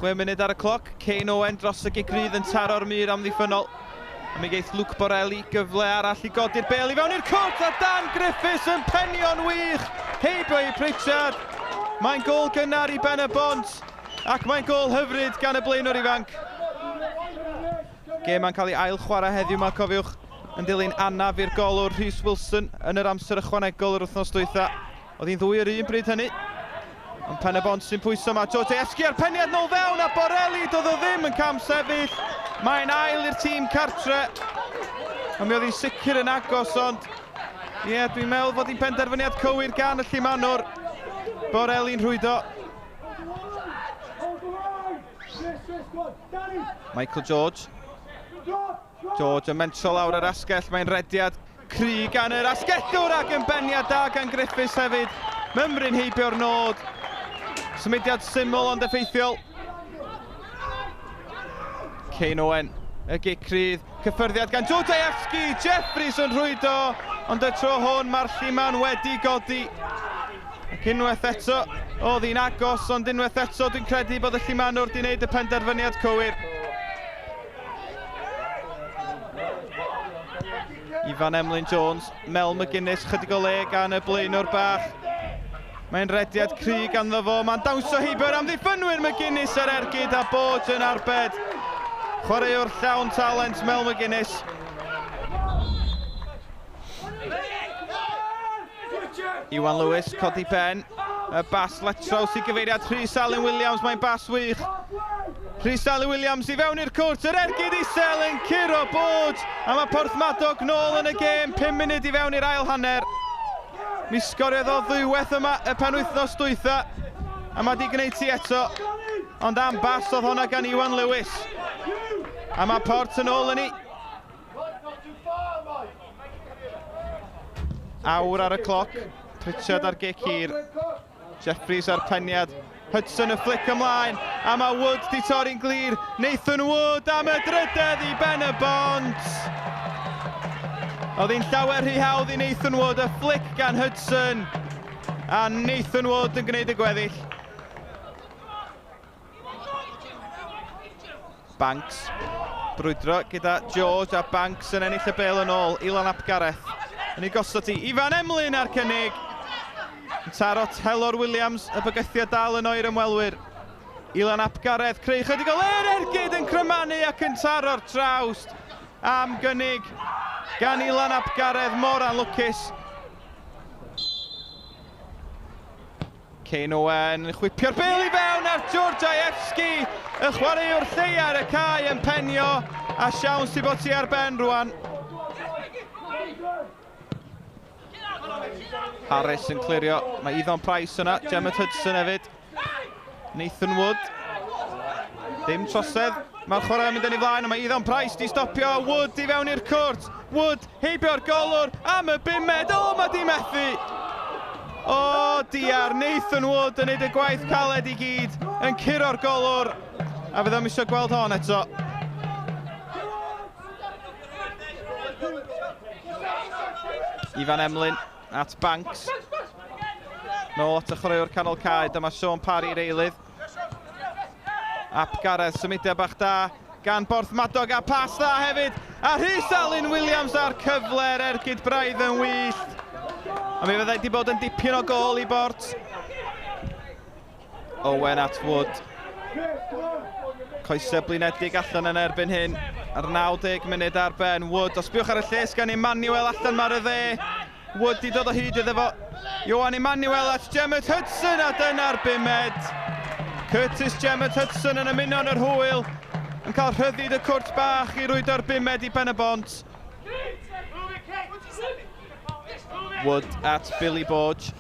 6 munud ar y cloc, Kane Owen dros y gic rydd yn taro'r mur amddiffynnol. A mi geith Luke Borelli gyfle arall i godi'r bêl i fewn i'r cwrt a Dan Griffiths yn penio'n wych heibio i Pritchard. Mae'n gôl gynnar i Ben y Bont ac mae'n gôl hyfryd gan y blaenwr ifanc. Gêm yn cael ei ail chwarae heddiw ma, cofiwch, yn dilyn anaf i'r golwr Rhys Wilson yn yr amser ychwanegol yr wythnos dwytha. Oedd hi'n ddwy yr un bryd hynny. Ond Pen y Bont sy'n pwyso yma. George Esgi a'r peniad nôl fewn a Borelli doedd o ddim yn cam sefyll. Mae'n ail i'r tîm cartre. A mi oedd hi'n sicr yn agos ond ie, yeah, dwi'n meddwl fod hi'n penderfyniad cywir gan y Llumanwr. Borelli'n rhwydo. Michael George. George yn mentro lawr yr asgell, mae'n rediad cry gan yr asgellwr ac yn beniad da gan Griffiths hefyd. Mymryn heibio'r nod. Symudiad syml ond effeithiol. Kane Owen, y gic rhydd, cyffyrddiad gan Jodajewski, Jeffries yn rhwydo, ond y tro hwn mae'r Lluman wedi godi. Ac unwaith eto, oedd hi'n agos, ond unwaith eto dwi'n credu bod y Llumanwr wedi gwneud y penderfyniad cywir. Ifan Emlyn Jones, Mel McGuinness, chydig o le gan y blaenwr bach. Mae'n rediad cry ganddo fo, mae'n dawnsio heibio'r amddiffynwyr McGuinness ar ergyd a bod yn arbed. Chwaraewr llawn talent Mel McGuinness. Iwan Lewis, codi ben. Y bas letraws i gyfeiriad Rhys Alun Williams, mae'n bas wych. Rhys Alun Williams i fewn i'r cwrt, yr ergyd isel yn curo bod, a mae Porthmadog nôl yn y gêm, 5 munud i fewn i'r ail hanner. Mi sgoriodd o ddwywaith yma y penwythnos dwytha, a mae di gwneud ti eto, ond am bas oedd hwnna gan Iwan Lewis. A mae Port yn ôl yn ei. Awr ar y cloc. Pritchard ar gic hir. Jeffries ar peniad. Hudson y flick ymlaen. A mae Wood di torri'n glir. Nathan Wood am y drydedd i Ben y Bont. Oedd hi'n llawer rhy hawdd i Nathan Wood. Y flick gan Hudson. A Nathan Wood yn gwneud y gweddill. Banks brwydro gyda George a Banks yn ennill y bel yn ôl. Ilan ap Gareth yn ei gosod hi. Ifan Emlyn ar cynnig. Yn taro Telor Williams, y bygythiad dal yno i'r ymwelwyr. Ilan ap Gareth creu chydig o le'r ergyd yn crymanu ac yn taro'r trawst am gynnig gan Ilan ap Gareth mor anlwcus. Kane Owen yn chwipio'r bêl i fewn ar Georgievski, y chwaraewr lleia ar y cae yn penio, a siawns i bod ti ar ben rwan. Harris yn clirio, mae Iddon Price yna, Gemma Hudson hefyd. Nathan Wood. Dim trosedd, mae'r chwarae yn mynd yn ei flaen, ond mae Iddon Price di stopio, Wood i fewn i'r cwrt. Wood heibio'r golwr am y bumed. O, mae di methu! O, diar, Nathan Wood yn neud y gwaith caled i gyd, yn curo'r golwr. A fydd o'm eisiau gweld hon eto. Ifan Emlyn at Banks. Nôl at y chwaraewr canol cae, dyma Sean Parry i'r eilydd. Ap Gareth, symudiad bach da gan Borthmadog a pas dda hefyd. A Rhys Alun Williams a'r cyfle yr ergyd braidd yn wyllt. A mi fyddai di bod yn dipyn o gol i Bort. Owen at Wood. Coesau blinedig allan yn erbyn hyn. Ar 90 munud ar ben Wood. Os biwch ar y lles gan Emmanuel allan mae'r y dde. Wood di dod o hyd iddo fo. Ioan Emmanuel at Jemmett Hudson a dyna'r bumed. Curtis Jemmett Hudson yn ymuno yn yr hwyl. Yn cael rhyddid y cwrt bach i rwydo'r bumed i Ben y Bont. Wood at Billy Borge.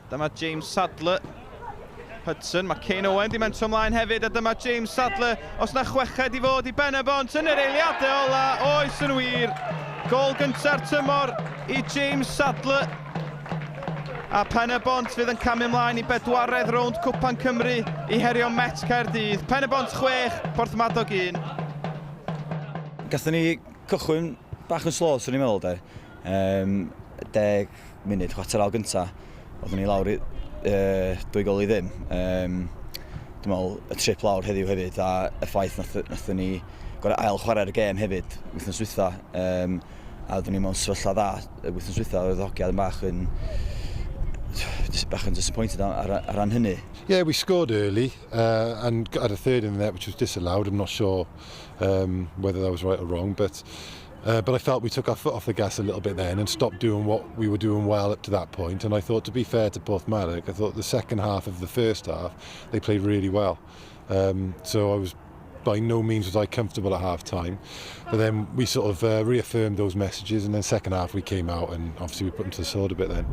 Dyma James Sadler. Hudson, mae Kane Owen di mentro ymlaen hefyd, a dyma James Sadler, os na chweched i fod i Ben y Bont yn yr eiliadau ola, oes yn wir. Gol gynta'r tymor i James Sadler. A Pen y Bont fydd yn camu ymlaen i bedwaredd rownd Cwpan Cymru i herio Met Caerdydd. Pen y Bont 6, Porthmadog 1. Gathon ni cychwyn bach yn slo, swn i'n meddwl, de. 10 munud, chwarter awr gynta, oeddwn ni lawr i 2 gol i ddim. Dwi'n meddwl y trip lawr heddiw hefyd a y ffaith nath ni gorau ail chwarae'r gêm hefyd wythnos dwytha. A oeddwn ni mewn sefyllfa dda y wythnos dwytha, oedd hogiau yn bach yn disappointed ar ran hynny. Yeah, we scored early and got a third in the net, which was disallowed. I'm not sure whether that was right or wrong, but I felt we took our foot off the gas a little bit then and stopped doing what we were doing well up to that point. And I thought, to be fair to Porthmadog, I thought the second half of the first half they played really well. So I was by no means was I comfortable at half time. But then we sort of reaffirmed those messages, and then second half we came out and obviously we put them to the sword a bit then.